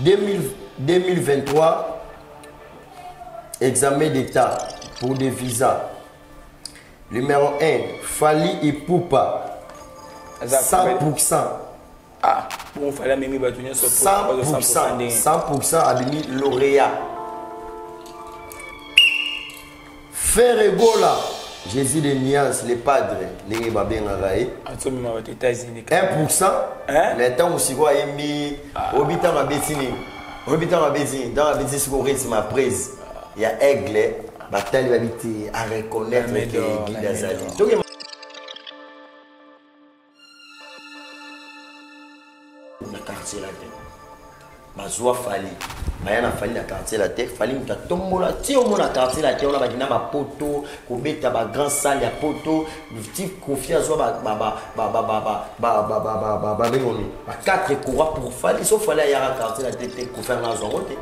2023, examen d'état pour des visas. Numéro 1, Fally Ipupa, 100%. Ah, bon, Fally amemi bato nyonso. 100%, 100% abimi lauréat. Ferre Gola, Jésus de Niance, le padre, ndenge babengaka ye. Azomema bato États-Unis. 1%. Hein? Mais ntango sikoyo ayembi, oyebi ntango abeti nini? Oyebi ntango abeti nini? Ntango abeti sikoyo rythme ya prise ya aigle, batali babi te a reconnaître que guide azali. Toke na quartier la te bazwa Fally, baya na Fally na quartier la te. Fally moto atombola ti omona quartier la te wana, bakenda bapoto kobeta bagrand salle ya poto ti Kofi azwa babengoni ba 4 courant pour Fally. So Fally ayaka quartier la te te, Kofi anga azwa yango te.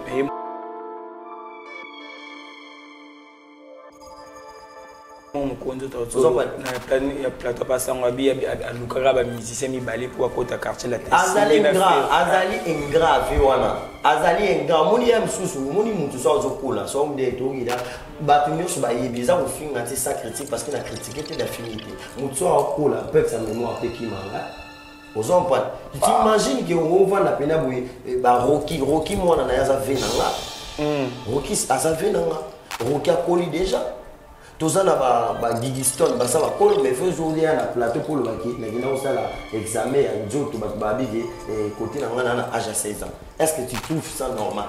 Mokonzi ya plateau pasango abi alukaka bamusicien mibale mpo akota quartier la. Azali ingrat, azali ingrat. Vi wana azali ingrat. Omoni ya mosusu, omoni mutu so azokola so nde tokida bato nyonso bayebi eza kofinga te, sa critique, parce que na critique te, nafingi te. Motu so akola peut sa mémoire mpe kimanga. Ozo comprendre? Tu t'imagines que ovanda mpena boye, baroki roki mwana na ye aza ve na nga, Roki aza ve na nga, Roki akoli déjà. Toza na bagigiston baza bakolo, mais fo ezolia na plateau mpo olobaki nakenda kosala examen ya nzoto, bato babike kote na nga na âge ya 16 ans. Est ce que tu trouves ça normal?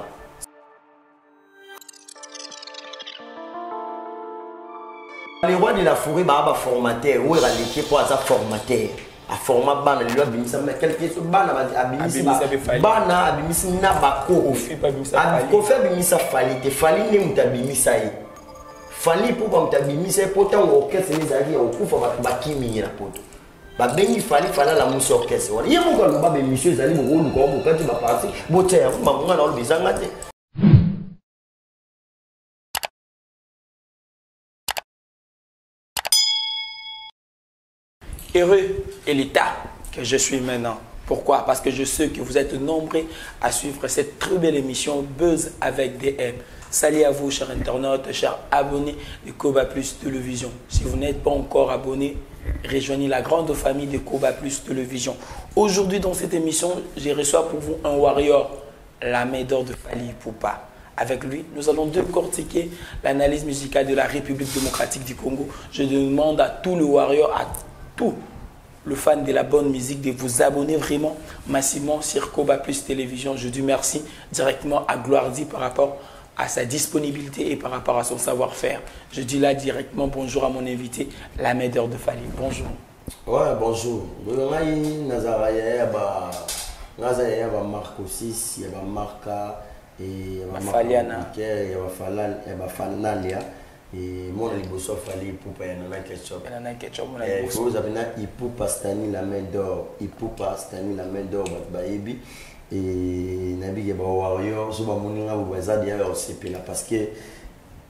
Le roi de la forêt baa baformateur oyo aleki mpo aza formateur, aforma bana. Lelo abimisa quelque bana, abimisi bana, abimisi na bakoko. Kofi abimisa Fally te, Fally nde moto abimisa ye. Fally mpo bamoto abimisa ye, mpo ntango orchestre nde ezalaki ya kokufa, bato bakimi ye na poto, babengi Fally. Fally alamusi orchestre wana. Ye moko aloba, baémission ezali, bokoluka o bokati baparti, botia yango mamonga na oloba ezanga te. Heureux est l'état que je suis maintenant. Pourquoi? Parce que je sais que vous êtes nombreux à suivre cette très belle émission Buzz avec DM. Salut à vous, chers internautes, chers abonnés de Koba Plus Télévision. Si vous n'êtes pas encore abonné, rejoignez la grande famille de Koba Plus Télévision. Aujourd'hui, dans cette émission, je reçois pour vous un warrior, la main d'or de Fally Ipupa. Avec lui, nous allons décortiquer l'analyse musicale de la République démocratique du Congo. Je demande à tout le warrior, à tout le fan de la bonne musique de vous abonner vraiment massivement sur Koba Plus Télévision. Je dis merci directement à Gloire par rapport à sa disponibilité et par rapport à son savoir-faire. Je dis là directement bonjour à mon invité, la main d'or de Fally. Bonjour. Ouais, bonjour. Ngai nazara ya ba ngaza ya ba Marco 6 ya ba Marca et ba Faliana ya ba Falal ya ba Fanalia et mon liboso Fally Ipupa ya Nana Ketchup. Nana Ketchup mon liboso. Vous avez na Ipupa Stani la main d'or, Ipupa Stani la main d'or ba bayebi et nabi ke ba warrior so ba moninga bo baza dia ya osepela parce que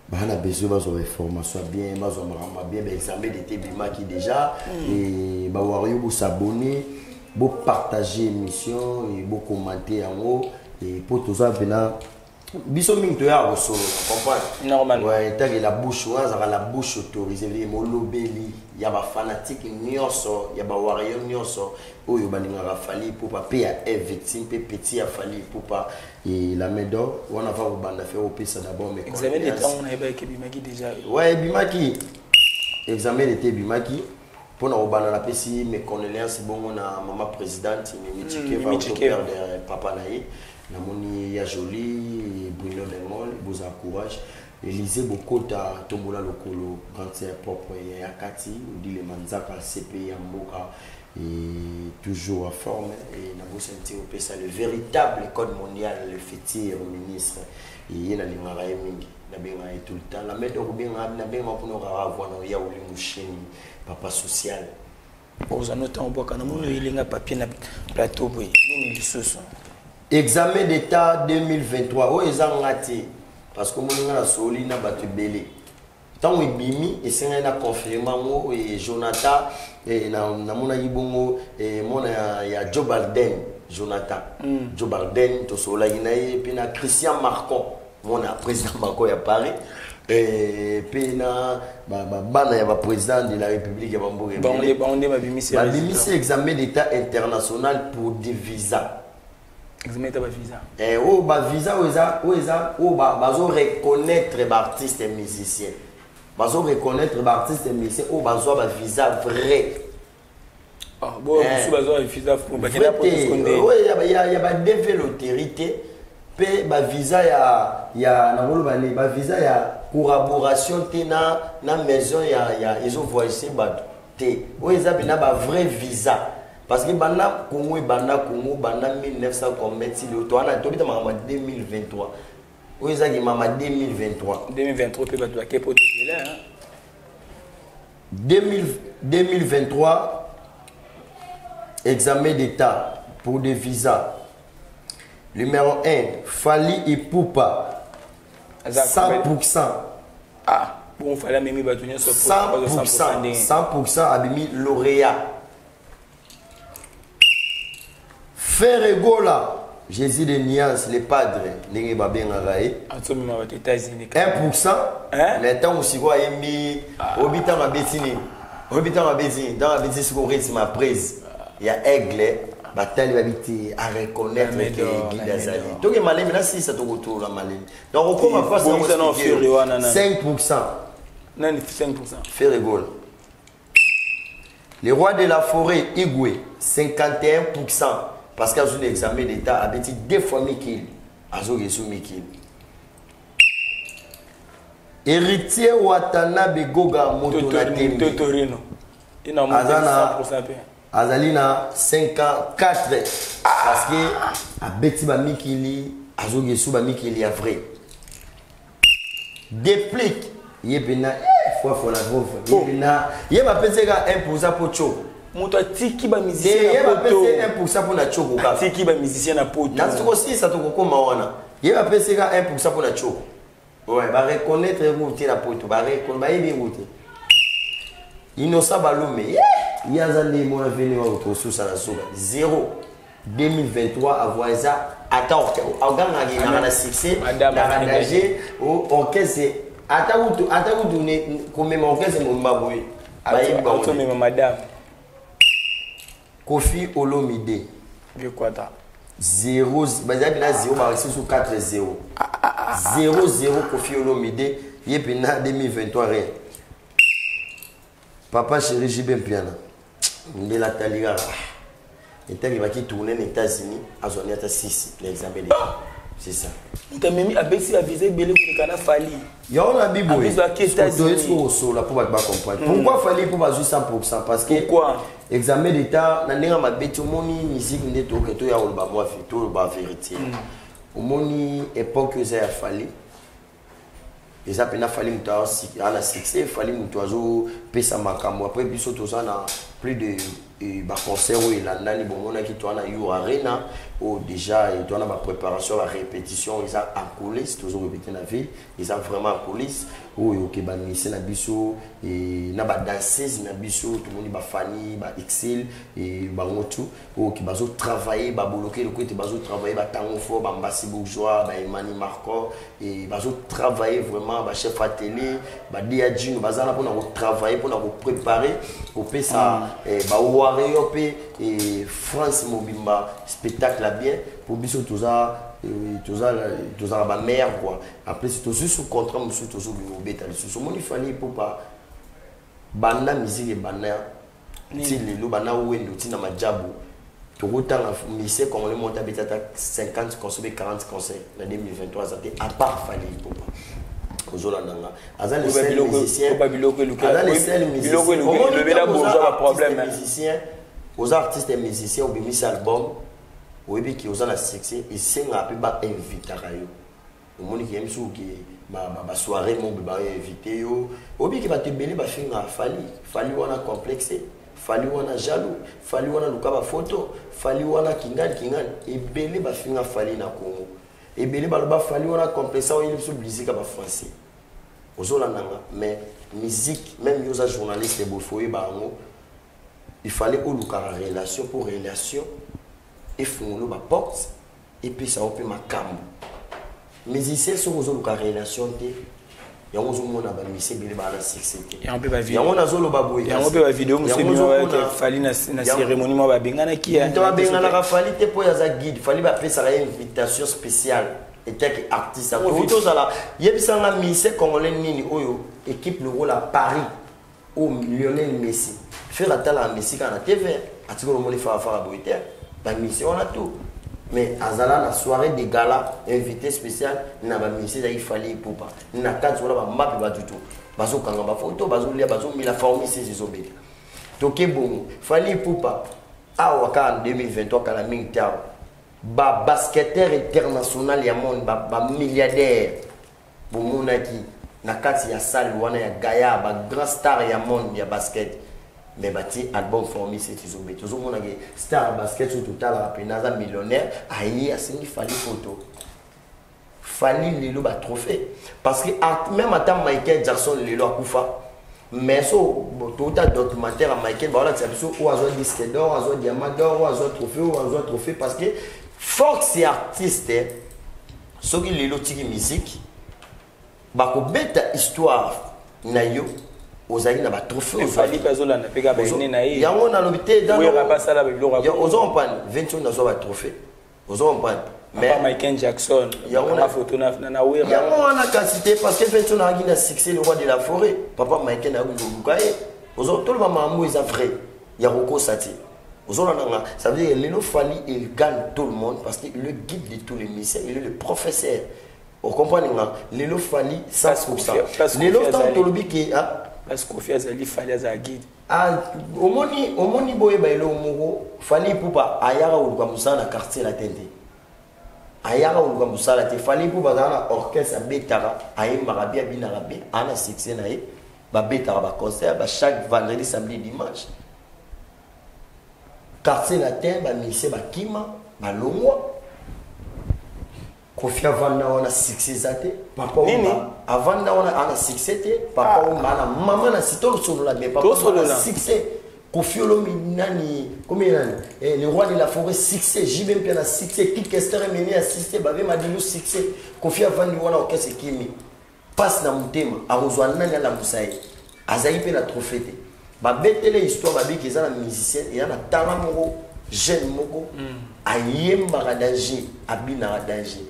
bana besoin bazwa bainformation bien, bazwa makambo bien. Baexamen d'état ebimaki déjà et bawario, bosabonner, bopartager émission et bocommenter yango et po toza mpena biso mingi toyaka kosolola, comprendre? Normal. Ouais, etaki la bouche wana azalaka la bouche autorisée, veut dire molobeli ya bafanatique nyonso, ya bawario nyonso oyo balingaka Fally Ipupa mpe ya e victime mpe petit ya Fally Ipupa et la main d'or wana. Va kobanda fe opesa d'abord mes Examen d'état, on ayebaki ebimaki déjà. Ouais, ebimaki, examen d'état ebimaki. Mpona kobanda, napesi mes condoléances bongo na mama présidente Mimi Tshikeva, perdre papa na ye. Namoni ya Joli Bruno Demol, bozala courage. Élysée Bokota, tombola lokolo, grande sœur propre ya kati Odile Manzaka, CP ya mboka et toujours en forme. Et nabosani ti opesa le véritable code mondial, le futur ministre. Ye nalingaka ye mingi, nabengaka ye tout le temps la main d'or. Obenga, nabenga mpona okaka avwana ya oli mosheni, papa social. Ozwa no ntango obwaka, namoni oyelenga papier na plateau boye, nini lisusu? Examen d'état 2023 oyo eza nga te, parce que omoni nga nasoli na bato ebele. Ntango ebimi, esengaki na confirme yango. E Jonathan, namonaki bongo mwana ya Joe Biden. Jonathan Joe Biden, tosololaki na ye mpe na Christian Marcon, mona président Macron ya Paris, mpe na bana ya baprésident de la République ya bamboka ebele. Bango nde babimisi. Babimisi examen d'état international pour des visas. Examen d'état, bavisa. Oyo bavisa oyo eza oyo bazo reconnaître baartiste musicien, bazo reconnaître baartiste musicien oyo bazwa bavisa vrai. Bo mosusu bazwa bavisa. Bakenda po ya baDV loterie te, mpe bavisa ya nakoloba ne bavisa ya collaboration te na maison ya ezovoyage bato te. Oyo eza mpena bavrai visa, parce que banda Congo ebanda, Congo banda 1900 combien ti lelo towana, tobita makambo ya 2023. Oyo ezaki mama 2023. 2023 mpe bato bake po tebele. 2023, examen d'état pour des visas, numéro 1, Fally Ipupa, 100%. Ah bon, Fally amemi bato nyonso. 100%, 100%, abimi lauréat. Ferre Gola, Jésus de Nuance, le padre ndenge babengaka ye. Azomema bato États-Unis. 1%. Mais ntango sikoyo ayembi, oyebi ntango abeti nini, oyebi ntango abeti nini, ntango abeti sikoyo rythme prise ya Aigle, batali babi te, areconnaître ke guide azali. Toke malemi na sisa, tokotola malemi. Donc okoma face 5%. Nani 5%? Ferre Gola. Le roi de la forêt Igwe, 51%, parce qu'azwi examen d'état, abeti deux fois mikili, azoki esu mikili. Héritier Watanabe Goga, moto na tembe. Totorino. Azali na 54 parce que abeti bamikili, azoki esu bamikili ya vrai. Déplique ye mpena fois fois na fois ye mpena ye bapesi ka 1% po tioko. Moto atiki bamusicien. Ye bapesi 1% mpo na tioko kaka. Atiki bamusicien na poto. Na tokosisa, tokokóma wana. Ye bapesi ka 1% mpo na tioko. Ouais, bareconnaître yango te na poto, bayebi yango te. Innocent Balume, ye aza nde mona vene wa kosusa na suka 0. 2023 avoisa ata ogangaki naka na succès, naka danger orchestre, ata kutu komema orchestre mobimba boye, bayebi bango. Madame. Kofi Olomide. Kwata. 0, bazali na 0, bakisi su 4 0 0 0. Kofi Olomide ye mpena 2023 rien. Papa chéri JB Mpiana, ndela tali kaka etangi baki tourne na États-Unis, azwani ata 6 na examen d'état, c'est ça. Moto amemi, abesi avisa ebele koleka na Fally. Yango na biboyesoki kosola mpo bato bacomprendre pourquoi Fally mpo bazwi 100%, parce que pourquoi examen d'état na ndenge mabe ti. Omoni musique nde toke, toya koloba mwa toloba vérité. Omoni époque eza ya Fally, eza mpena Fally moto aza na succès, Fally moto azopesa makambo. Après biso toza na plus de baconcert oyo elandani. Bomonaki toza na U Arena oyo déjà toza na bapréparation, barépétition eza en coulisse. Tozorépéte na ville, eza vraiment en coulisse. Oyo oke bamusicien na biso na badanseuse na biso, tomoni bafani baexcel bango tu oyo ke bazotravaille, baboloke eloko ete bazotravaille, batango fort, bambasi bourgeois, baemani marco bazotravaille vraiment, bachef atelier badia jino baza na mpona kotravaille, mpona koprépare kopesa bawario mpe France mobimba spectacle ya bien. Po biso toza tozala bameilleur quoi. Après tozwi sous contrat mosusu, tozobima obeta lisusu. Omoni Fally Ipupa, banda musique ebanda ti lelo, banda Wendo ntina Majabu, tokotanga musicien congolais moko abeti ata 50 concert be 40 concert na 2023 aza te, à part Fally Ipupa. Ozolanda nga, aza le seul musicien, aza le seul musicien. Oza artiste musicien, obimisi album, oyebi ki oza na succès, esengaka mpe bainvitaka yo. Omoni ke ye mosusu ke basoirée mo mpe bainvite yo. Oyebi ke bato ebele bafingaka Fally, Fally wana complexe, Fally wana jaloux, Fally wana luka bafoto, Fally wana kingani kingani. Ebele bafinga Fally na Congo, ebele baloba Fally wana complexe. Oyeli biso blisika bafrançais, ozolandanga. Mais musique, même yo oza journaliste boye, fo oyeba yango. Il fallait olukaka relation pour relation. Efungolo baporte, epesa yo mpe makambo. Musicien, soki ozoluka relation te, yango ozomona bamusicien ebele baa na succès te. Yango mpe bavideo. Yango nazoloba boye. Yango mpe bavideo mosusu Yango Fally na cérémonie moko babenganaki ya. Moto babenganaka Fally te, mpo oyo aza guide. Fally, bapesaka ye invitation spéciale etaki artiste. Akoki tozala, yebisanga musicien congolais nini oyo équipe lokola Paris, oyo Lionel Messi, Ferre atalaka Messi kaka na TV, atikoli omoni farafara boye te, bamusicien wana tout. Mais azala na soirée de gala, invité spécial na bamusicien ezalaki Fally Ipupa. Na kati wana bamape, bato tu bazokanga bafoto, bazolia, bazomela, formule 16 ezobeta. Toke bongo, Fally Ipupa awa kaka na 2023, kala mingi te awa, babasketteur international ya monde, bamilliardaire, bomonaki na kati ya salle wana ya gaya, bagrand star ya monde ya basket, mais batie album Formule 7 ezobeta. Ozomonake star ya basket oyo totalaka mpena aza millionnaire, aye asengi Fally photo. Fally lelo batrophée, parce que même ata Michael Jackson lelo akufa, mais so tota documentaire ya Michael, baolakisa biso oyo azwa disque d'or, azwa diamant d'or, oyo azwa trophée, oyo azwa trophée, parce que force ya artiste, soki lelo otiki musique, bakobeta histoire na yo, ozali na batrophée. Fally mpe azolanda mpe kaka bayene na ye. Yango nalobi te. Wera basala biloko. Ozo comprendre, 20 nazwa batrophée, ozo comprendre? Mais Michael Jackson Yango na photo na Wera. Yango wana kasi te, parce que 20 nazalaki na succès, le roi de la forêt, papa Michael nayaki koluka ye. Toloba makambo eza vrai, ya kokosa te. Ozolanda nga? Ça veut dire lelo Fally, il gagne tout le monde parce qu'il est le guide de tous les musiciens, il est le professeur. Ocomprendre nga? Lelo Fally 100. Lelo ntango tolobi ke Parce que Kofi azali, Fally azala guide. Ah, omoni, boyeba eloko moko: Fally Ipupa ayaka koluka mosala na Quartier Latin te, ayaka koluka mosala te. Fally Ipupa azala na orchestre, abetaka, ayembaka bien, abinaka bien, aa na succès na ye, babetaka baconcert ba chaque vendredi, samedi, dimanche. Quartier Latin, bamusicien bakima, balongwa. Kofi avanda wana, succès eza te. Papa Wemba avanda wana, ana succès te. Papa Wemba ana mama na si, tosolola bien. Papa Tosolola. Succès Kofi Olomi nani, combien nani, le roi de la forêt, succès. JB mpe na succès, Kikester Emene ya succès, bave Madilu succès. Kofi avandi wana, orchestre ekimi, mpasi na motema. Akozwa nani alamusa ye? Azali mpe na trophée te. Babetele histoire, babiki eza na musicien, eza na talent moko, jeune moko ayembaka danger, abinaka danger,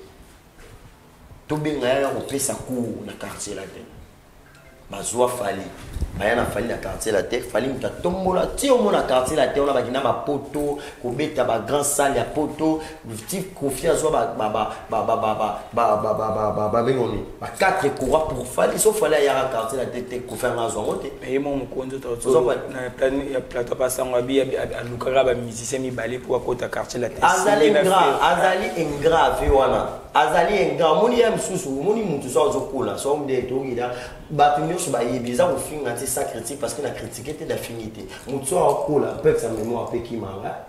tobenga ya kopesa cours na Quartier Latin. Bazwa Fally, baya na Fally na Quartier Latin. Fally moto atombola ti omona Quartier Latin wana, bakenda bapoto kobeta bagrand salle ya poto, ti Kofi azwa babengoni ba 4 courant pour Fally. So Fally ayaka Quartier Latin te, Kofi anga azwa yango te. Ye mo mokonzi ya plateau pasango abi alukaka bamusicien mibale mpo akota Quartier Latin. Azali ingrat, azali ingrat. Ve wana azali ingrat. Omoni ya mosusu, omoni mutu so azokola, so nde tokida, bato nyonso bayebi eza kofinga te, sans critique, parce que na critique te, nafingi te. Motu so akola, perte sa mémoire mpe kimanga.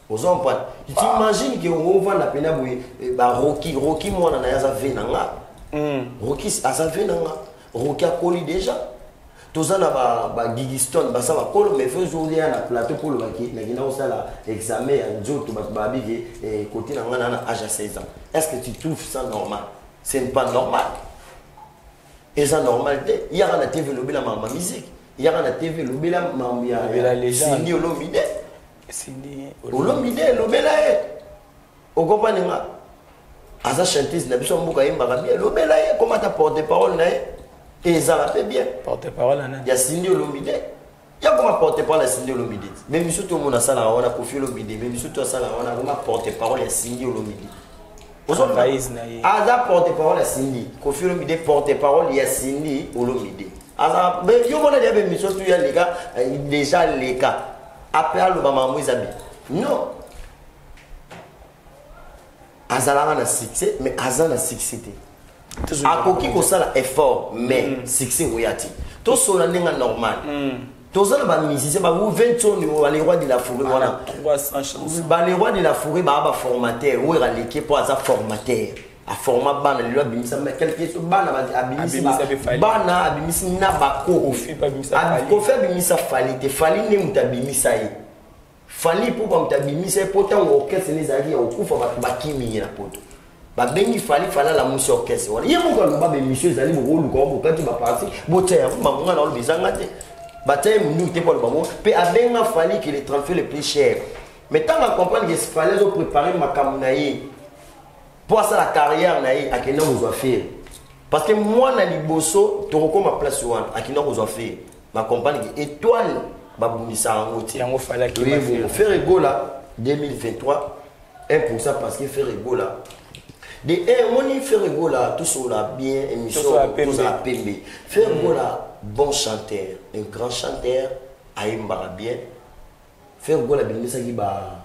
Ozo comprendre? Tu imagines ke ovanda mpena boye, baroki Roki, mwana na ye aza ve na nga. Roki aza ve na nga. Roki akoli déjà. Toza na bagigiston, baza bakolo, mais faut ozolia na plateau mpo olobaki nakenda kosala examen ya nzoto, bato babiki kote na nga na âge ya 16 ans. Est ce que tu trouves ça normal? Ce n'est pas normal, eza normal te. Yaka na TV, lobela makambo ya musique. Yaka na TV, lobela makambo ya Cindy Olomide. Olomide, lobela ye. Okompane nga? Aza chanteuse na biso ya mboka, ayembaka bien, lobela ye, koma ata porte parole na ye, ezala mpe bien. Porte parole ana? Ya Cindy Olomide. Ya koma porte parole ya Cindy Olomide. Mais miso to omona asalaka wana, Kofi Olomide, mais miso to asalaka wana, akoma porte parole ya Cindy Olomide. Aza porte parole ya Cindy. Kofi Olomide porte parole ya Cindy Olomide. Aza yo mona dia, bemiso tu ya leka déjà, leka après aloba makambo eza bien. Non, azalaka na succès, mais aza na succès te. Akoki kosala effort, mais succès oya te. Tosola ndenge normal. Toza na bamusicien babu 20 oyo, bale roi de la forêt wana, bale roi de la forêt, baa baformateur. Oyo aleki mpo aza formateur, aforma bana. Lelo abimisa quelque bana, abimisi bana, abimisi na bakoko. Kofi abimisa Fally te, Fally nde moto abimisa ye. Fally Ipupa moto abimisa ye mpo ntango orchestre ne ezalaki ya kokufa, bato bakimi ye na poto, babengi Fally. Fally alamusi orchestre wana. Ye moko aloba, baémission ezali, bokoluka wa bokati baparti, botia yango bangonga na oloba ezanga te. Batia ye munduki te mpo aloba bongo. Mpe abenga Fally que le transfert le plus cher. Mais ntango acomprendre que Fally azoprépare makambo na ye mpo asala carrière na ye, akenda kozwa Ferre, parce que mwana liboso tokokoma place wana. Akenda kozwa Ferre, bacomprendre que étoile babundisaka yango te. Yango Fally akima. Ferre. Ferre Gola 2023 1%, parce que Ferre Gola de omoni Ferre Gola, tosola bien émission. Tosola pembe. Tozala pembe. Ferre Gola, bon chanteur, un grand chanteur, ayembaka bien. Ferre Gola abimisaki ba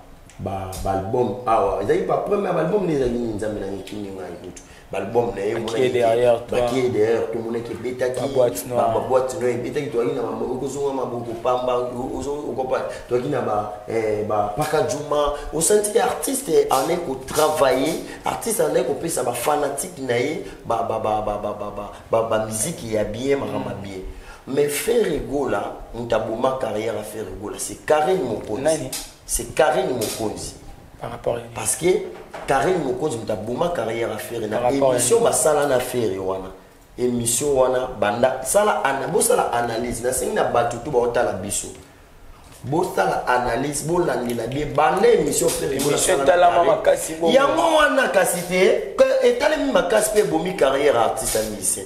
album awa, ezalaki ba premier album nde ezalaki nini? Nzambe na ekimi ngai kutu baalbum na ye. Qui est derrière toi. Qui est derrière, tomonaki ebetaki. Baboîte noire. Baboîte noire ebetaki. Toyaki na okozonga maboko pamba, okopa toyaki na bapaka juma. Osanti artiste anayi kotravailler, artiste anayi kopesa bafanatique na ye bamusique ya bien, makambo ya bien. Mais Ferre Gola, moto aboma carrière ya Ferre Gola, c'est Karine Mokonzi. Nani? C'est Karine Mokonzi. Par rapport à Parce que Karine Mokonzi moto aboma carrière ya Ferre na Par rapport à émission basala na Ferre wana. Émission wana banda sala ana bosala analyse, nasengi na bato to baotala biso, bosala analyse, bolandela bien banda émission Ferre Gola Émission asala na etalama Karine. Makasi bongo. Yango wana kasi te etalemi makasi mpe ebomi carrière ya artiste ya 2007.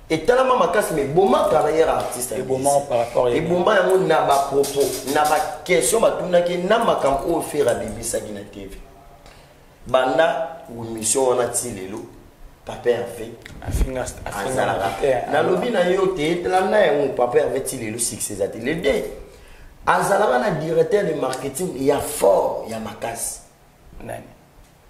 Etalama makasi mais eboma carrière ya artiste ya Eboma 2007. par rapport ya Eboma yango na bapropos, na baquestion batunaki, na makambo oyo Ferre abimisaki na TV. Banda émission wana ti lelo, papa Hervé afinga afinga azalaka te. Nalobi na yo te, landa yango. Papa Hervé ti lelo succès eza te. Le deux, azalaka na directeur de marketing ya fort, ya makasi. Nani?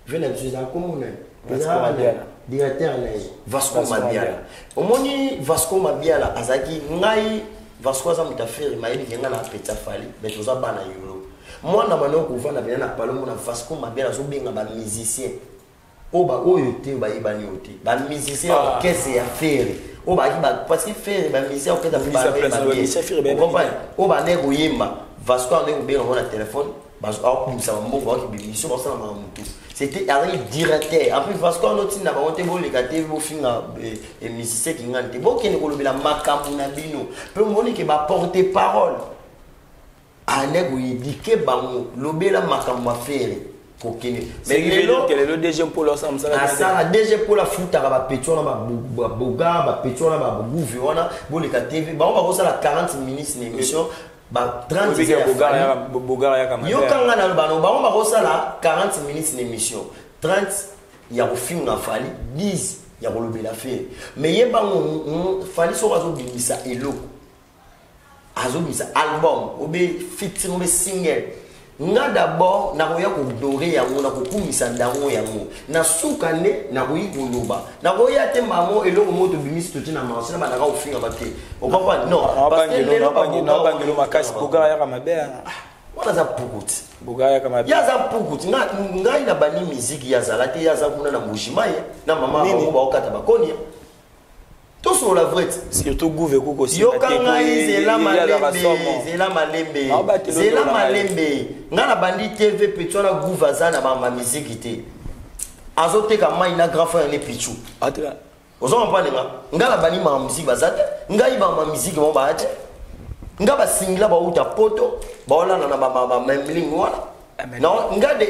Ve na biso ezala kombo nani? Vasco Ezalaka Mabiala. directeur na ye Vasco Vasco Mabiala. Mabiala. Omoni Vasco Mabiala azalaki ngai. Vasco aza moto affaire, mayebi ke ngai na apeti Fally, mais toza bana yolo. Mwana bana okovanda pena na palo, mona Vasco Mabiala azobenga bamusicien oyo oyo te bayebani oyo te, bamusicien ya Ah. orchestre ya Ferre oyo bayaki parce que Ferre, bamusicien ya orchestre Bamusicien place, bamusicien Ferre bayebani. Ocomprendre? Oyo bandeki koyemba, Vasco andeki kobenga ngo na telefone, akokumisa bambongo, baoki bimission, basala makambo motu. C'était azalaki directeur. En plus, Vasco ando ntina bango te, boleka te, bofinga musicien kingani te, bokende kolobela makambo na bino. Mpe omoni ke baporte parole ande koyedike bango, lobela makambo ya Ferre, kokende. Ce qui veut dire que lelo DG Mpolo asala mosala. Asala DG Mpolo afutaka bapeti wana, baboga bapeti wana, bagouve wana, boleka TV, bango bakosala 40 minutes na émission, ba 30 Obike ya Bogara Fally. Bogara yaka mabe. Yokanga na bano, bango bakosala 40 minutes na émission, 30 ya kofinga Fally, 10 ya kolobela Ferre. Mais ye bango Fally soki azobimisa eloko, azobimisa album obe featuring obe single, nga d'abord nakoya kodore yango, nakokumisa ndango yango, na suka nde nakoyi koloba. Nakoya te mamo eloko moko tobimisi, totie na marché, na bandaka kofinga bato te. Ocomprendre? Non, parce que lelo Naobangelo makasi, Bogara yaka mabe. Wana aza pukuti. Bogara yaka mabe. Ye aza pukuti. Ngai na bandi miziki, ye azala te. Ye aza kuna na Mojima, ye na mama. Nini? Bango baokata bakoni tosolola vrai ti. Surtout gouve kuko. Yoka ngai, zela malembe, zela malembe, zela malembe. Ngai na bandi TV, petit wana gouve aza na bamamiziki te, azoteka mai na grand frère ne Pichu. Ozo comprendre nga? Ngai na bandi mama miziki baza te. Ngai bama miziki bango baya te. Ngai basingila bauta poto, baolanda na bamemling wana. Non, nga de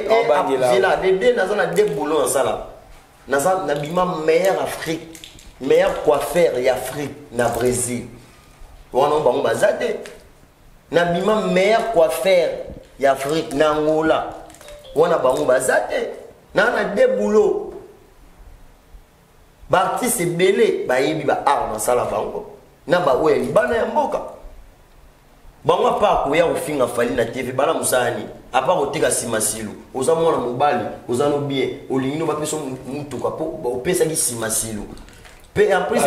zela de deux, naza na deux boulot. Nasala, naza nabima meilleur Afrique, meilleur coiffeur ya Afrique na Brésil wana, bango baza te. Nabima meilleur coiffeur ya Afrique na Angola wana, bango baza te. Naa na deux boulot. Baartiste ebele bayebi baart nasala bango na baoyo ya libanda ya mboka. Bango apa koya kofinga Fally na TV, bana mosala nini apa koteka nsima silu? Oza mwana mobali, oza no bien, olingi no bapesa mutuka mpo opesaki nsima silu. Mpe en plus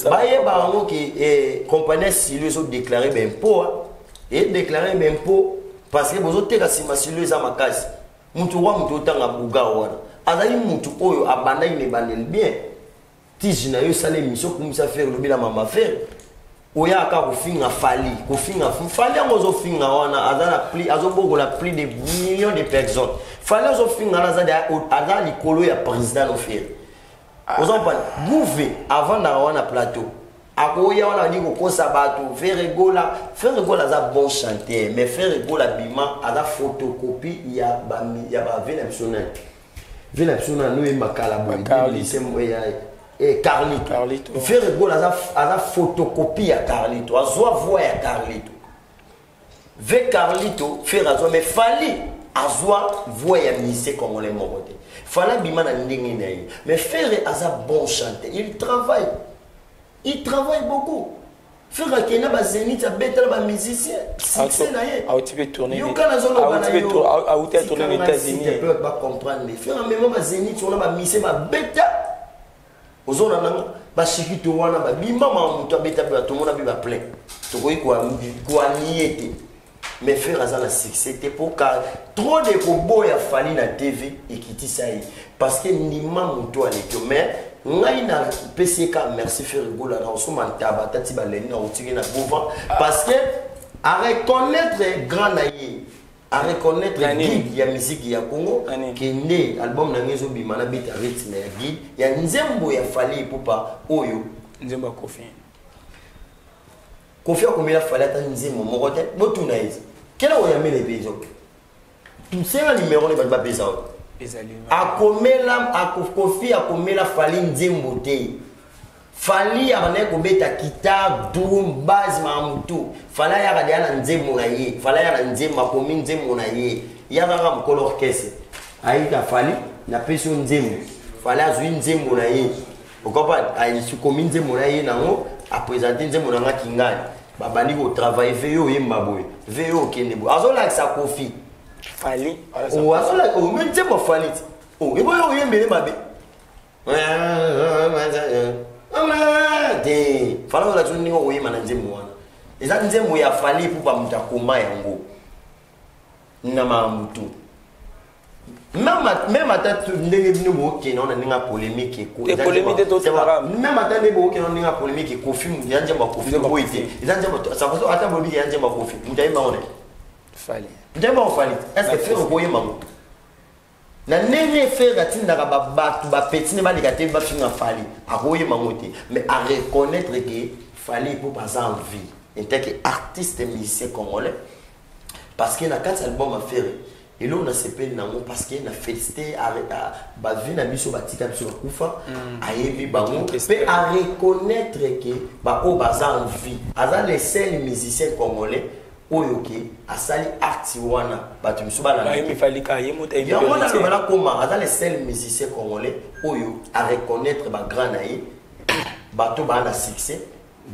bayeba yango ke compagnie ya silu ezodéclare baimpôt, edéclare baimpôt, parce que bozoteka nsima silu eza makasi. Mutu wa mutu otanga buga wana azali mutu oyo abandaki na ebandeli bien. Tige na yo esala émission, kumisa Ferre, olobela mama Ferre. Oyaka kofinga Fally, kofinga Fally yango ozofinga wana aza na plus, azobokola plus de millions de personnes. Fally ozofinga wana aza likolo ya président no Ferre. Oza comprendre? Gouve avandaka wana plateau. Akoya wana ali kokosa bato. Ferre Gola, Ferre Gola aza bon chanteur, mais Ferre Gola bima aza photocopie ya ba ya ba vie na biso nani. Vie na biso nani oyo makala boye. Carlito. Carlito. Carlito. Ferre Gola aza photocopie ya Carlito. Azwa voix ya Carlito. Ve Carlito, Ferre azwa, mais Fally azwa voix ya musicien congolais moko te. Fally bima na ndenge na ye. Mais Ferre aza bon chanteur. Il travaille. Il travaille beaucoup. Ferre akenda ba Zénith, abeta ba musicien. Succès na ye. Auti pe tourner. Yoka na zolo bana yo. Auti pe tourner aux États-Unis. S'il te plaît, ba comprendre. Mais Ferre amema ba Zénith, on a ba musicien ba beta. Ozona nanga ba shikito wana ba bima ma mutu abeta pe to mona be ba plein. Tokoki ko nier te. Mais Ferre aza na succès te pour ka trop de koboya Fally na TV ekitisa ye parce que ndima mutu aleki yo. Mais ngai na PCK merci Ferre Gola na osoma ntaba tati ba leni na otiki na bova parce que à reconnaître grand na ye, à reconnaître Nani? guide ya musique ya Congo, Nani? kende album na ngezo bima na beta rythme ya guide ya nzembo ya Fally Ipupa oyo nzembo ya Koffi. Koffi akomela Fally ata nzembo moko te, botuna ye. Kela oyo amela ebezo. Tusenga numéro ne bato bapesa oyo. Ezali. Akomela, ako, Koffi akomela Fally nzembo te. Fally abandaki kobeta guitare, drum, basse, mamutu. Fally ayaka deya na nzembo na ye. Fally ayaka na nzembo, akomi nzembo na ye. Ya kaka mokolo orchestre. Ayika Fally, napesi yo nzembo. Fally azwi nzembo na ye. Okopa, akomi nzembo na ye nango, a présenter nzembo na nga kingani. Babandi ko travailler, ve yo oyemba boye, ve yo okende boye. Azolakisa Koffi. Fally, Oh, azolakisa, oh, mais nzembo Fally ti. Oh, eboyo oyembele mabe. Te, Fally olakisa ndenge okoyemba na nzembo wana. Eza nzembo ya Fally mpo ba moto akoma yango. Na mamutu. Même ata ndenge bino bokende wana ndenge ya polémique eko- Te eza polémique nzembo te, totala ya- kaka. Même ata ndenge bokende wana ndenge ya polémique Koffi, ya nzembo ya Koffi, Nzembo ya boye Koffi. te. Eza nzembo ya- ça veut dire ata bolobi ya nzembo ya Koffi, moto ayemba wana. Fally. Moto ayemba wana Fally. Est-ce que Ferre okoyemba ngo? Na ndenge Ferre atindaka ba bato, ba petit ne baleka te, bafinga Fally, akoyemba ngo te. Mais à reconnaître que Fally Ipupa aza en vie, en tant qu'artiste musicien congolais, parce que na kati album ya Ferre, eloko na sepeli nango parce que na félicité a ba vie na biso batika biso bakufa, ayebi bango, Orchestre. pe à reconnaître que ba oyo baza en vie, aza le seul musicien congolais oyo ke asali art wana bato misu balanda. Ayembi Fally ka, ye moto ayembi Yango wana Fally. aloba na koma, aza le seul musicien congolais oyo a reconnaître ba grand na ye, bato ba na succès,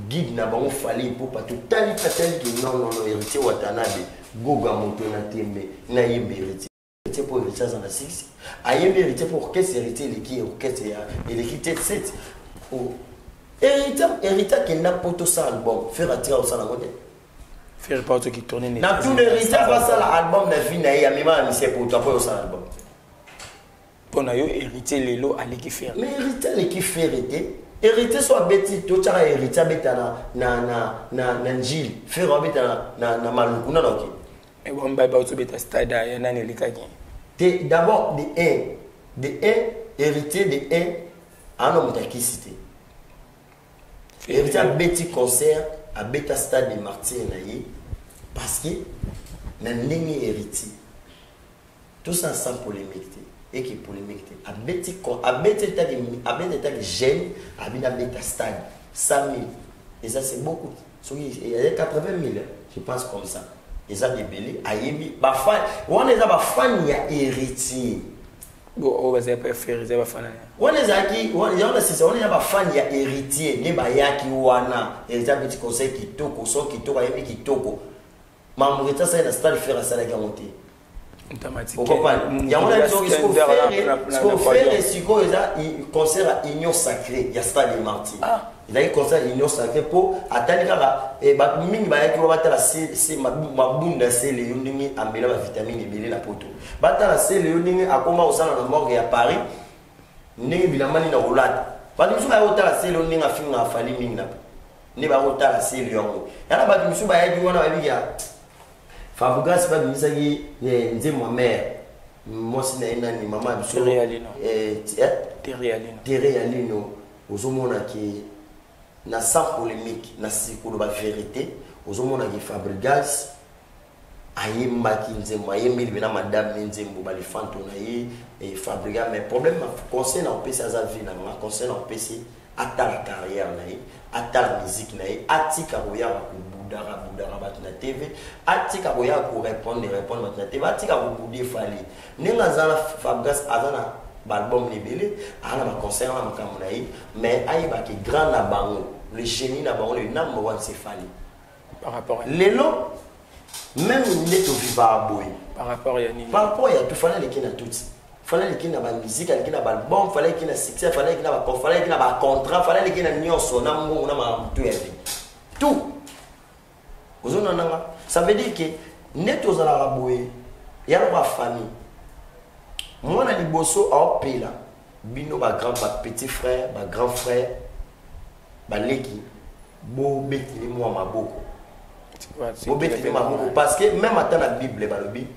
guide na bango Fally Ipupa, totali pa tali ke non, non, non, Héritier Watanabe, Goga moto na tembe, na yembe Héritier. Héritier pour Héritier aza na succès. Ayembi Héritier pour orchestre, Héritier eleki orchestre ya, eleki tête sept. Oh. Héritier, Héritier akenda poto sa album, Ferre atira osala yango te. Ferre Porto qui tournait Na tout le Héritier asala album na vie na ye, amema na mise poto, après osala album. Mpo na yo, Héritier lelo aleki Ferre. Mais Héritier aleki Ferre te. Héritier so abeti, totiaka Héritier abeta na Njili. Ferre abeta na Maluku, na noki. Mais bon, ba, ba, obeta stade, ya nani elekaki? Te, d'abord, de un, de un, Héritier de un, ana moto akisi te. Héritier abeti concert, abeta stade de Martyrs na ye, parce que na ndenge Héritier, tout ça sans polémique te. Et qui polémique te. Abeti con, abeti état de, abeti état de jeune, abina abeta stade, 100 000. Et ça c'est beaucoup. Soki, il y a 80 000, hein, je pense comme ça. Et ça débellé, ayebi, ba fan, wana eza ba fan ya Héritier. Bon, oh, ba zé préféré, zé ba fan. Wana ezalaki, wana, wana, c'est ça, wana eza ba fan ya Héritier, ne ba yaki wana. Héritier abeti conseil kitoko, son kitoko, ayebi kitoko. Mambo Héritier asali na stade Ferre asalaki yango te. Automatique. Okopa, yango na biso, siko Ferre sikoyo eza concert ya Union Sacrée ya Stade des Martyrs. Ah. Ezalaki concert ya Union Sacrée po atali kaka, bato mingi bayaki wana batala se mabunda sele yo ndenge amela ba vitamine ebele na poto. Batala sele yo ndenge akoma kosala na morgue ya Paris, ndenge bilamba nini na kolata. Bato mosusu baya kotala sele yo ndenge afinga Fally mingi na Nde bakotala seli yango. Yana bato mosusu bayaki wana babiki ya Fabregas babimisaki nzembo ya mare mwasi na ye nani mama ya biso Tere ya Lino. Ozomona ke na sans polémique na sikolo ba vérité, ozomona ke Fabregas ayembaki nzembo, ayembeli mpe na madame ne nzembo balifanto na ye e Fabregas. Mais problème, conseil na opesi aza vie na nga, conseil na opesi atala carrière na ye, atala musique na ye, atika koyaka kobudaka budaka bato na TV, atika koyaka korépondre répondre bato na TV, atika kobude Fally. Ndenge aza na Fabregas, aza na baalbum na ebele, aza na baconcert na makambo na ye, mais ayebaki grand na bango, le génie na bango, le number one, c'est Fally. Par rapport à lelo même nde tovivaka boye. Par rapport ya nini? Par rapport ya tout, Fally aleki na tuti, Fally aleki na bamusique, aleki na baalbum, Fally aleki na succès, Fally aleki na Fally aleki na bacontrat, Fally aleki na nyonso, na mbongo, na makambo tu ya vie, tout. Ozona nanga, ça veut dire que nde tozalaka boye ya lokola famille, mwana liboso aopela bino bagrand, bapetit frère, bagrand frère, baleki, bobeteli mwa maboko, bobeteli maboko, parce que même ata na Bible balobi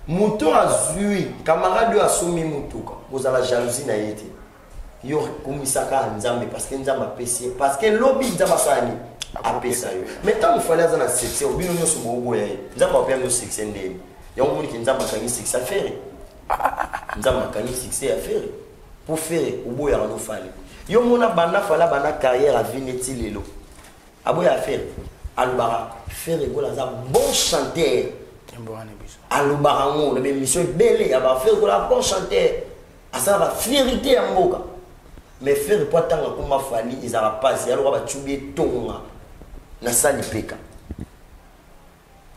moto azwi camarade oyo asombi motuka, kozala jalousie na ye te, yo komisaka Nzambe, parce que Nzambe apesi ye, parce que lobi Nzambe asala nini? Apesa yo. Mais ntango Fally aza na succès, obino nyonso boboya ye, Nzambe apea no succès ndeni yango omoniki Nzambe akangi succès ya Ferre, Nzambe akangi succès ya Ferre po Ferre oboyaka no Fally. Yo mona banda Fally banda carrière avi neti lelo aboya Ferre, alobaka Ferre Gola aza bon chanteur, alobaka yango na baémission ebele ya baFerre Gola, bon chanteur, asalaka fierité ya mboka. Mais Ferre po atanga komba Fally ezalaka mpasi, yaloka bacubi etonga na sali peka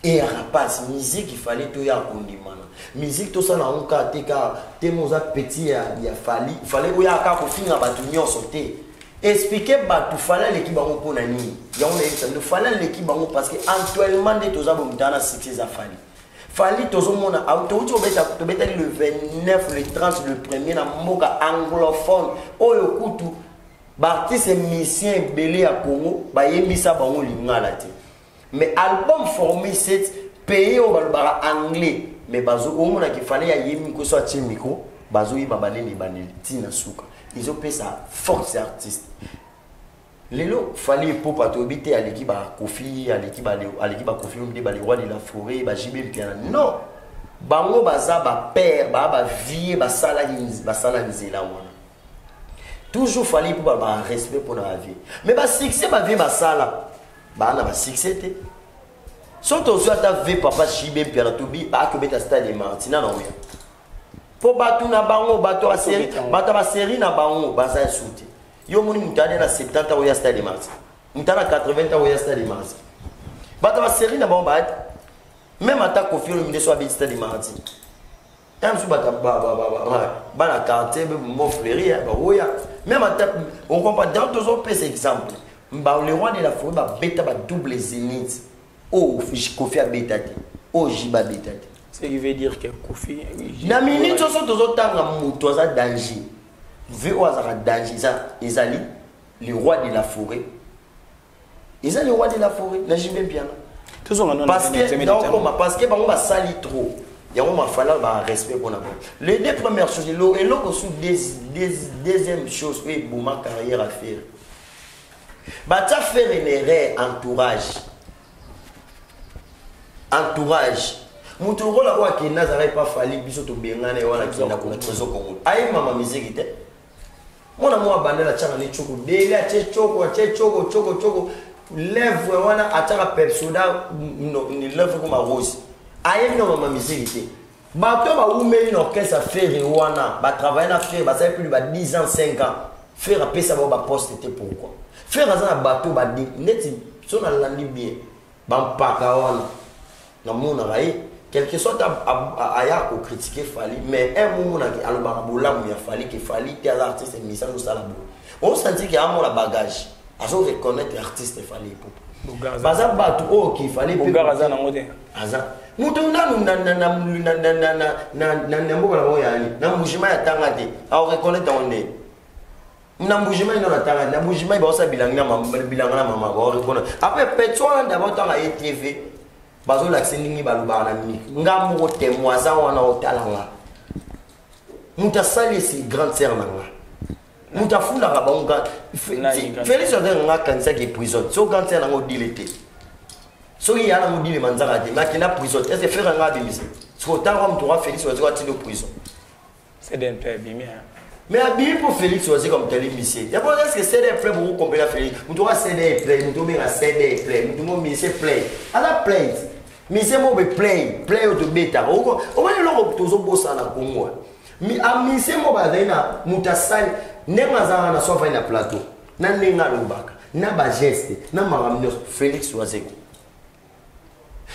eyaka mpasi. Musique ifale toya kondimana, musique tosala yango kaka te, kaka te mo oza petit ya Fally, Fally oyaka kaka kofinga bato nyonso te. Explique bato Fally aleki bango mpo na nini. Yango nayebisa bino, Fally aleki bango parce que actuellement nde toza bomutana na succès eza Fally. Fally tozomona touti kobeta, tobetaki le 29, le 30, le premier na mboka anglophone oyo kutu baartiste musicien ebele ya Congo bayembisa bango lingala te, mais album Formule 7, pays oyo balobaka anglais, mais bazo omonaki Fally ayembi mikoso, atie micro, bazoyeba banene baneli ntina suka, ezopesa force artiste. Lelo Fally Ipupa toyebi te aleki baKoffi, aleki baKoffi Olomide, bale roi de la forêt, baJB Mpiana. Non, bango baza bapère, baa bavie, basala nzela wana. Toujours Fally Ipupa barespect mpona bavie, mais basuccès bavie basala baa na basuccès te. So tozwi ata v papa JB Mpiana, tobi akobeta stade Martina na oya mpo bato na bango, bato ya basérie na bango baza esu te. Yo omoni moto ade na 70 ans oya stade Martyrs, moto ana 80 ans oya stade Martyrs, bato ya basérie na bango baate. Même ata Koffi Olomide so abeti stade Martyrs, ta mosusu bato bana quartier Mont Fleury baoya. Même ata on comprend donc, tozopesa exemple ba le roi de la forêt babeta ba double zénith oyo Koffi abeta te, oyo JB abeta te. Ce qui veut dire que Koffi Na minute nyonso tozotanga moto aza danger, ve oyo azalaka danger ezali le roi de la forêt, eza le roi de la forêt na JB Mpiana, parce que naokoma, parce que bango basali trop, yango mafala barespect mpona bango. Les deux premières choses, eloko su deuxième chose oyo eboma carrière ya Ferre, batia Ferre na erreur entourage. Moto lokola oyo akende azalaki pa Fally, biso tobengana ye wana, akenda kuna Trésor Congo, ayembama miziki te. Mwana moko abandela atiaka ne tioko dele, atie tioko, atie tioko, tioko, tioko, lèvre wana atiaka Pepsoda, lèvre koma rose, ayebi na mama miziki te. Bato bawumeli na orchestre Ferre wana, batravaille na Ferre, basali plus ba 10 ans, 5 ans, Ferre apesa bango baposte te. Pourquoi? Ferre aza na bato badi neti so nalandi bien bampaka wana, namonaka ye quelque soit aya kocritiquer Fally, mais un momonaki alobaka bolamu ya Fally, ke Fally te aza artiste musicien, azosala boye, osenti ke amona bagage, azo reconnaître artiste Fally Ipupa. Baza bato oyo ke Fally aza nango te. Aza moto nanu na mboka na bango yani na Mbujima ya tanga te, aoreconnaître yango ndeni. Na Mbujimai no natanga, na Mbujimai baosala bilanga na mama, bilanga na mama baorekona. Après petit wana d'abord tanga ye TV bazolakisa ndenge balobaka na micro. Nga moko témoin aza wana otala nga. Moto asali esi grande sœur na nga. Moto afundaka bango nga. Félix Antoine nga akanisaki prison. So grande sœur na nga odile te. Soki ya nango odile manzaka te, mais akenda prison. Est-ce que frère nga abimisa? Siko otanga moto wa Félix Wazekwa atindi prison. CDNP abimi hein. Mais abimi mpo Félix Wazekwa moto alimbisi ye. D'abord est-ce que CDN play bokokompela Félix? Moto wa CDN play, moto obenga CDN play, moto mo ministre play. Aza play. Ministre mo be play, play oyo tobetaka. Omoni eloko tozobosana na Congo. A ministre mo bazali na moto asali ndenge azalaka na so afandi na plateau. Na ndenge alobaka, na ba geste, na makambo nyonso Félix Wazekwa.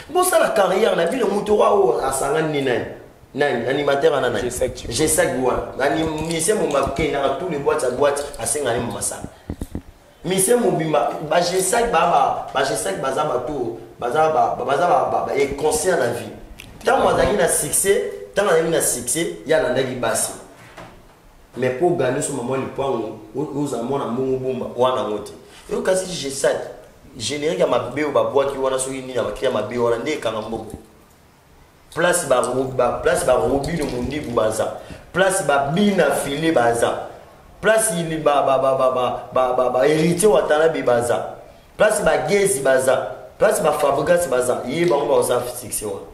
Bosala carrière na bino moto wa oyo asangani ni nani? Nani animateur ana nani? Jesac wana. Nani musicien mobimba akendaka tous les boîtes à boîte asengani mo masanga. Musicien mobimba ba Jesac ba ba Jesac baza bato baza ba baza ba ba conscient na vie. Tango azalaki na succès, tango azalaki na succès, ya alandaki basi. Mais pour gagner so maman lipango, oza mwana mbongo bomba wana ngo te. Yo kasi Jesac générique ya mabe oyo babwaki wana soki nini ya bakri ya mabe wana nde ekanga mbongo. Place ba ba place ba Robino Mundibu baza. Place ba Bina Filé baza. Place il ba ba ba ba ba ba ba, ba héritier Watanabe baza. Place ba Gezi baza. Place ba Fabregas baza. Ye bango ba oza succès wana.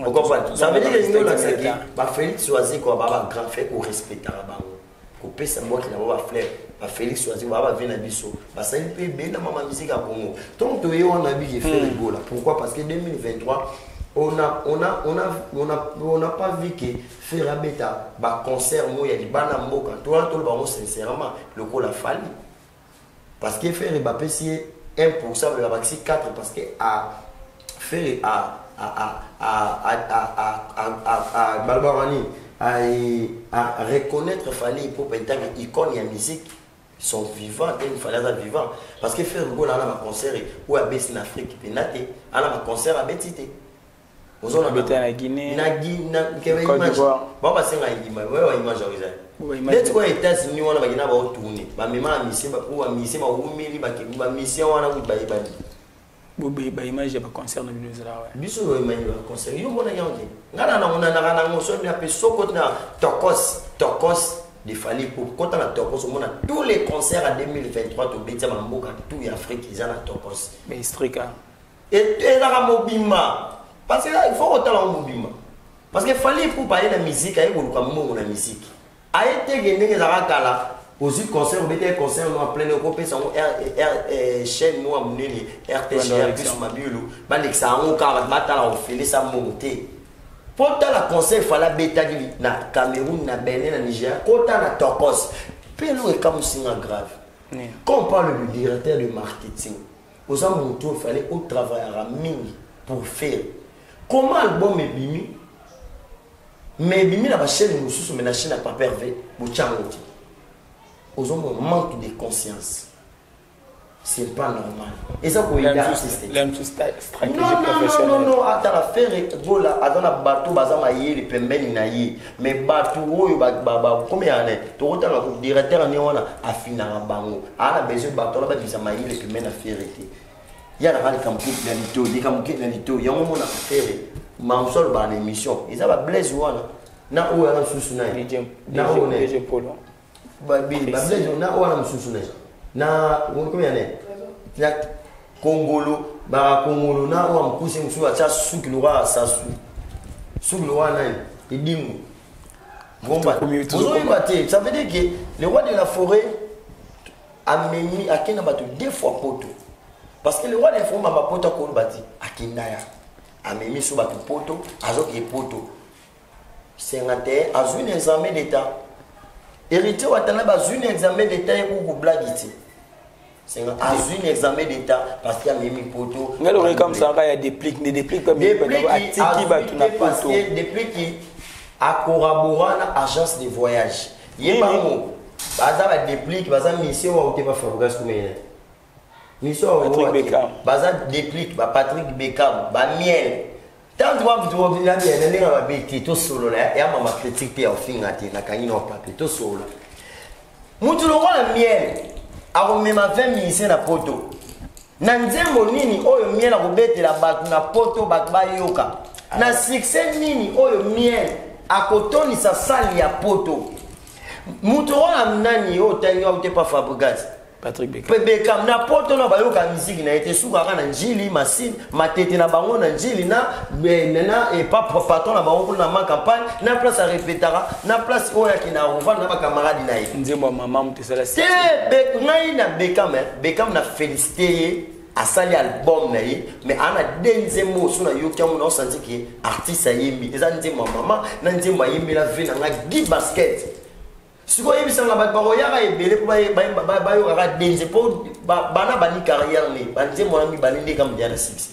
Vous comprenez? Ça veut dire que nous la ba Félix Wazekwa ba ba grand frère ko respectaka bango. Kopesa mbwaki na bango ba fleur. Ba Félix Wazekwa ba ba vie na biso. Basali mpe ebele na mama musique ya Congo. Donc toye wana biki Ferre Gola. Pourquoi? Parce que 2023 on a pas vu que Ferre abeta ba concert mo ya libana mboka. Toi to bango sincèrement lokola Fally. Parce que Ferre ba pesi ye 1% ba bakisi 4 parce que a Ferre a a a a a a a a a balobaka nini? A reconnaître Fally Ipupa en tant que icône ya musique. Sont vivants, il fallait être vivant. Parce que Ferre Gola a un concert ou a baissé en Afrique, puis na te, a un concert à Bétité. Ozona Bétité na Guinée, na Guinée, na Côte d'Ivoire. Bon, bah, c'est un image, ouais, ouais, image, ouais, ouais. Ouais, image. Neti kwa États-Unis, wana bakina ba tourner. Ba mema na mission, ba pour mission, ba umeli, ba ke, ba mission wana ku ba yebani. Bo ba ba image ya ba concert na bino ezala, ouais. Biso ba image ya ba concert. Yo mona yango te. Nga na na na na na so na pe soko na tokos, tokos. De Fally pour quand on a Tokos, on a tous les concerts à 2023 to betia mamboka tout Afrique ils en a Tokos. Mais historique hein. Et là mobima parce que là il faut otala mobima. Parce que Fally pour parler la musique ayi koluka mbongo na musique. Ayi tege ndenge za kala aux concert obete concert no plein ko pesa ngo R, R, chaîne mo munene RTGR plus Mabiulu ba lekisa ngo ka ba tala ofele sa mbongo te. Pota la conseil fala beta di na Cameroun, na Bénin, na Niger, kota na Tokos. Pe lo ekamusinga grave. Quand on parle du directeur de marketing, aux amoutous, il fallait au travailler à mingi pour faire. Comment album est bimi? Mais bimi na ba chaîne mususu, mais na chaîne à Papa Hervé, bochango ti. Aux hommes manque de conscience. C'est pas normal. Et ça, pour aider artiste. L'aime sous stratégie Non, non, non, professionnelle. non, non. Attends, la faire Gola, attends, la bateau, baza ma yé, les pembeni na yé. Mais bateau, oyo, ba, ba, ba, combien y en a? Tu vois, le directeur, on est wana, afina na bango. Ah, la besoin bateau, là, ba, bisa ma yé, les pembeni na faire été. Il y a la râle comme coupe na lito, des comme coupe na lito. Il y a un moment, on a fait. Mansol, ba, l'émission. Ils avaient Blaise, wana. Na, oyo, na, sous, na. DJ, Na, oyo, na. DJ Polo. Ba, bi, ba, Blaise, na, oyo, na, sous, na. Na, combien y en a? Na Congolo, ba Congolo na wa mkusi msu acha suki lwa sasu. Suki lwa nani? Edingo. Ngomba. Tokomi, tokomi. Ozo yeba te, ça veut dire que le roi de la forêt a memi akenda bato deux fois poto. Parce que le roi de la forêt mama poto akolo bati akenda ya. Amemi so bato poto, azoki poto. 51 azwi na examen d'état. Héritier Watanabe azwi na examen d'état ye kuku blague ti. Azwi na examen d'état parce qu'il a memi poto. Ngalo reka comme ça, il y a des plics, des déplics comme Des il y a plics atiki qui bato na azwi te parce poto. que des plics qui a collaboré na agence de voyage. Ye Oui, bango, baza ba déplic, baza mission wa ote ba Fabregas comme ye. Mission wa Patrick ote. Beckham. Baza déplic, ba Patrick Beckham, ba Miel. Tant que vous trouvez la bien, ndenge ba beti to solo la ya mama critique te ya ofinga te na kangi na papier to solo. Mutu lokola Miel akomema 20 musiciens na poto. Na nzembo nini oyo Miel akobetela bato na poto bato bayoka? Na succès nini oyo Miel akotonisa salle ya poto? Mutu lokola nani oyo otangi wapi te pa Fabregas? Patrick Beckham. Pe Beckham na poto na bayoka musique na ye te, suka kaka na Njili, Masine, Matete na bango na Njili na na et pa patron na bango kuna na ma campagne, na place a répétera, na place oyo akenda kovanda na ba camarades na ye. Nzembo ya mama moto esala Te, ngai na Beckham, hein, Beckham na félicité ye, asali album na ye, mais ana deux nzembo oyo so nayoki yango, naosanti ke artiste ayembi. Eza nzembo ya mama, na nzembo ayembela vie na ngai Guy Basket. Sikoyo oyebisanga bato bakoyaka ebele mpo bayokaka denze mpo bana bani carrière ne banzembo wana mibale nde kama deya na succès.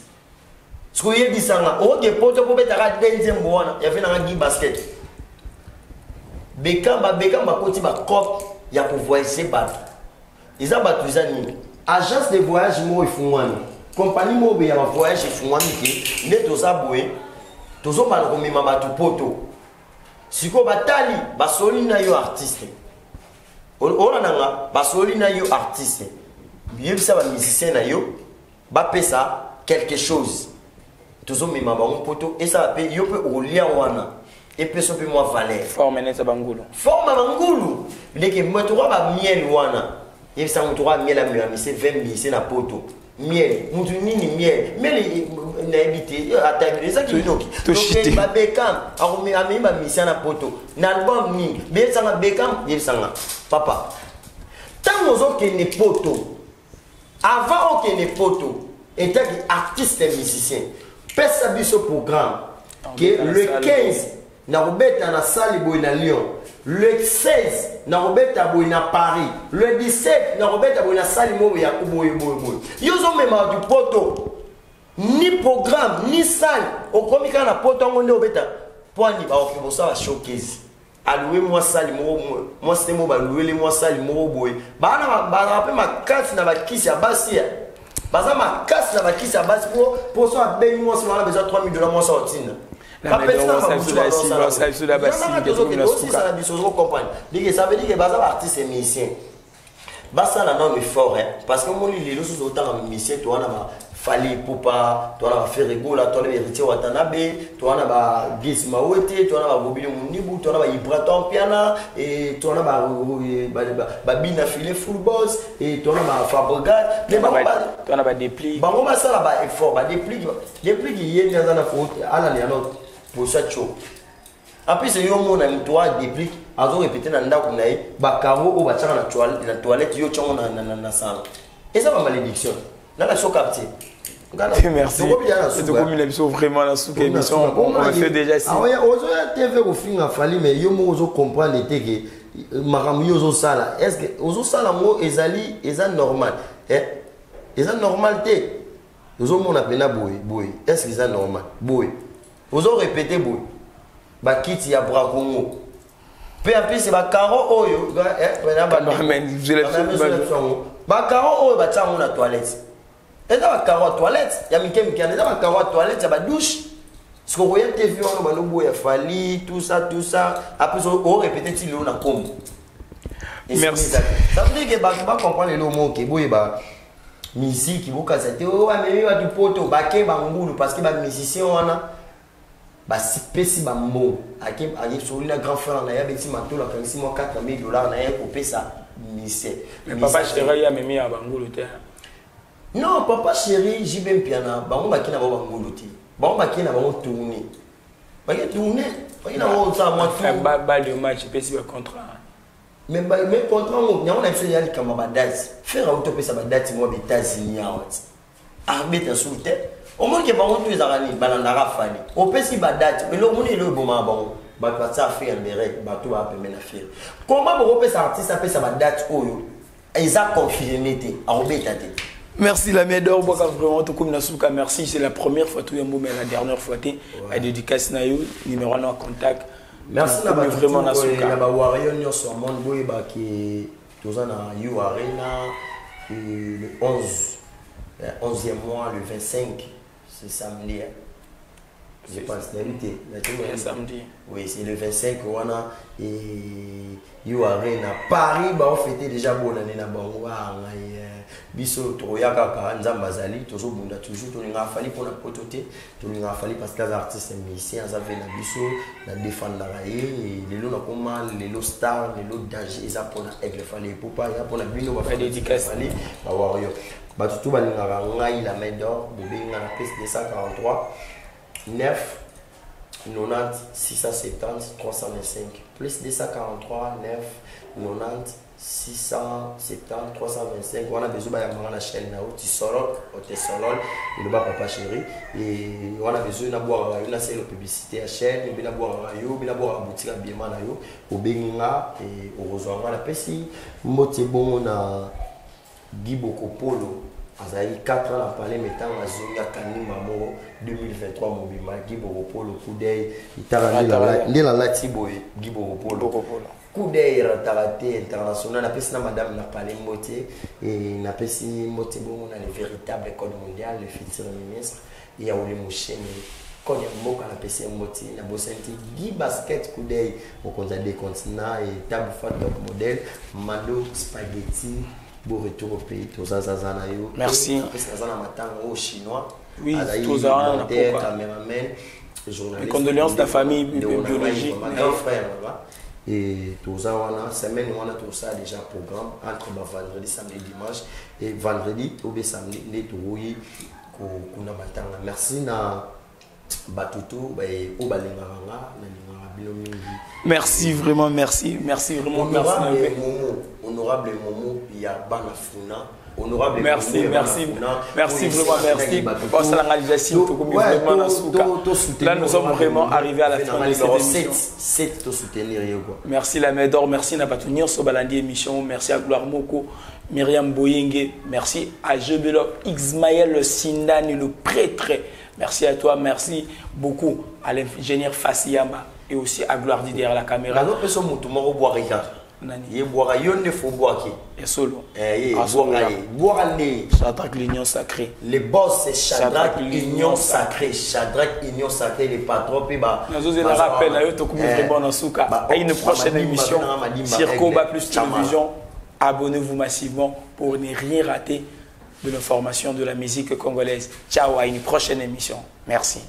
Sikoyo oyebisanga oke poto mpo obetaka de nzembo wana ya vie nanga Guy Basket. Beckham, ba Beckham bakoti ba cop ya kovoyager bato. Eza bato eza nini? Agence de voyage moko efungwami. Compagnie moko boye ya ba voyage efungwami ke nde toza boye, tozobanda komema bato poto. Sikoyo batali basoli na yo artiste. Ola nanga basoli na yo artiste. Yebisa ba musicien na yo bapesa quelque chose. Tozomema bango poto esala pe yo pe okolia wana. Epeso pe mwa valeur. Forme neti bangulu. Forme bangulu. Ndeke moto wa ba miel wana. Yebisa moto wa miel amema mise 20 mise na poto. Miel, mutu nini miel? Miel nayebi te, ata eza kindoki. Toshite. Donc, ba Beckham, akomi amemi ba mise na poto. Na album nini? Beyebisanga Beckham, yebisanga. Papa. Tango ozokende poto, avant okende poto, etaki artiste et musicien. Pesa biso programme que le 15 nakobeta na salle boye na Lyon, le 16 nakobeta boye na Paris, le 17 nakobeta boye na salle moko ya boye boye boye. Yo ozomema du poto ni programme ni salle, okomi kaka na poto yango nde obeta poani bakoki kosala showcase. Allouer moi salle moko, moi c'est moi ba louer moi salle moko boye. Bana ba pe makasi na bakisi ya basi ya. Baza makasi na bakisi ya basi po po so abengi moi so wana besoin 3000 $ moi so otina. La Ba pesi na maison, ba ça, butu ça, ba ça, sala. ça, ça, ça, Yanga ça, tozo ça, kende, ça, aussi ça, sala biso, ozo comprendre. Ndenge ça veut dire que baza ba artiste et musicien. Basala nano effort, hein, parce que moni lelo soso otanga musicien to wana ba Fally Ipupa, to wana ba Ferre Gola, to wana ba Héritier Watanabe, to wana ba Gis Mawete, to wana ba Bobino Mundibu, to wana ba Ibrator Mpiana, et to wana ba Bina Filet Full Boss, et to wana ba Fabregas. Mais bango ba To wana ba Dépli. Bango basala ba effort, ba Dépli, Dépli qui yé nza na faute, ala ni ano pour ça cho. En plus, yo mona mutu wa Dépli, azo répéter na ndako na ye, ba carreau oyo batiaka na toilette, na toilette, yo tiango na salle. Et ça, ma malédiction. Là, la so capté. Merci. Donc, il y a la Et soupe, donc, hein. il y a vraiment la soupe, Il y a la émission, soupe. on va faire déjà ici. Ah ouais, ozo ya TV kofinga Fally, mais yo moko ozo comprendre te que makambo yo ozo sala. Est-ce que ozo sala ngo ezali, eza normal? Eh? Eza normal te. Ozo mona pena boye, boye. Est-ce que eza normal? Boye. Ozo répéter boye. Ba kiti ya Bracongo. Pe en plus ba carreau oyo, ba, eh, ba, ba, Ba, mais, vous allez ba, ba, ba, ba, ba carreau oyo ba tia ngo na toilette. Eza ba carreau ya toilette, ya mike mike, eza ba carreau ya toilette, ya ba douche. Parce que royal TV wana ba lobo ya Fally, tout ça, tout ça. Après, on répétait ti lelo na kombo. Et Merci. c'est ça. Ça veut dire que ba, ba comprendre lelo mo ke boye ba musique, bo kasa te, oh, amemi ba du poto, ba ke ba ngulu, parce que ba musicien wana, ba sipesi ba mbongo. Ake, ake soli na grand frère na ya beti matola, kangisi mwa 4000 $ na ya kopesa musicien. Mais papa chéri, ya memi ya ba ngulu te. Non, papa chéri, JB Mpiana, bango baki na bango bangulu te. Bango baki na bango tourner. Baki tourner, baki na bango ça moi Enfin, tout. ba de match, pesi ba contrat. Mais ba, mais contrat ngo, nyango na biso ya likamba ba date. Faire auto pesa ba date moi ba États-Unis awa. Arbitre sous tête. Au moins que bango tout ezaka ni balandaka Fally. Opesi ba date, mais lo moni lo boma bango. Ba ba ça fait en direct, ba tout ba pemena faire. Comment boko pesa artiste apesa ba date oyo? Eza confirmé te, arobeta te. Merci la Médor, boka vraiment tout comme Nasuka, merci, c'est la première fois tout yambo mais la dernière fois te. La dédicace na yo, numéro na contact. Merci na Comme ba vraiment tout, Nasuka. na ba warrior nyonso monde boye ba ki toza na You Arena et le 11, le 11e mois, le 25, c'est samedi, hein. Je pense, nayebi te. C'est samedi. Oui, c'est le 25 wana et yo arena Paris ba fêter déjà bonne année na bango. Ah ngai biso toya kaka Nzambe azali tozobunda toujours, tolinga Fally mpona poto te, tolinga Fally parce que aza artiste musicien, aza ve na biso na défendaka ye. Lelo nakoma lelo star, lelo danger eza mpona Aigle Fally Ipupa, eza mpona bino. Badédicace. Bafally, bawarrior, bato tu balingaka ngai la main d'or, bobenga na plus 243 9 90 670 325, plus 243 9 90 670 325. Wana bezo bayambanga na chaîne na yo tisolol otesolol eloba papa chéri. E wana bezo nabwakaka yo, nasala publicité ya chaîne mpe nabwakaka yo mpe nabwakaka boutique ya biema na yo, obengi nga e okozwa nga. Napesi mbote bongo na Guy Bokopolo, azalaki 4 ans na palais, mais ntango azongi akangi mamo 2023 mobimba. Guy Bokopolo, coup d'œil itaka nde nalati boye. Guy Bokopolo, coup d'œil erataka te, international. Napesi na madame na palais mbote e napesi mbote bongo na le véritable code mondial, le futur ministre Yaoli Moshene, code ya mboka. Napesi ye mbote. Nabosani te Guy Basket, coup d'œil, mokonzi ya deux continent e table fa top modèle Mado Spaghetti. Beau retour au pays, tozazaza na yo. Merci. Apesi naza na matanga oyo chinois. Oui, azali tozala na monteur, poka. Caméraman, journaliste. Mes condoléances de la famille Ndeko na ngai, biologique. vraiment, grand frère là. Et toza wana semaine wana, tosala déjà programme entre ba vendredi, samedi, dimanche et vendredi obe samedi nde tokoyi kuna matanga. Merci na bato to oyo balingaka nga, nalingaka bino mingi. Merci vraiment, merci, merci vraiment, merci. Honorable Momo, honorable Momo ya bana Funa, honorable Merci, Momo ya bana merci, Funa. Merci Oyo vraiment, esengaki merci. bato Bon, ça, la réalisation, tout ouais, vraiment na suka. to soutenir Là, nous sommes honorable vraiment Momo. arrivés à la fin de cette Numéro émission. 7, 7 to soutenir ye quoi. Merci la Médor, merci Nabatou Nyonso Balandi émission, merci à Gloire Moko, Myriam Boyenge, merci à Jebelo Ismaël Sindani, le prêtre. Merci à toi, merci beaucoup à l'ingénieur Fassiyama et aussi à Gloire Di derrière la caméra. Nazopesa motu moko bwaka. Nani? Ye bwaka, yo nde fo bwaki. Et solo. Eh, ye Ah, solo. bwaka, ye bwaka nde. Shadrach l'Union sacrée. Le boss, c'est Shadrach, Shadrach, Union Sacrée. Shadrach Union Sacrée, les patrons puis ba Nazozela rappel na yo, tokomi vraiment na suka. À une prochaine émission sur Koba Plus Télévision. Abonnez-vous massivement pour ne rien rater de l'information de la musique congolaise. Ciao, à une prochaine émission. Merci.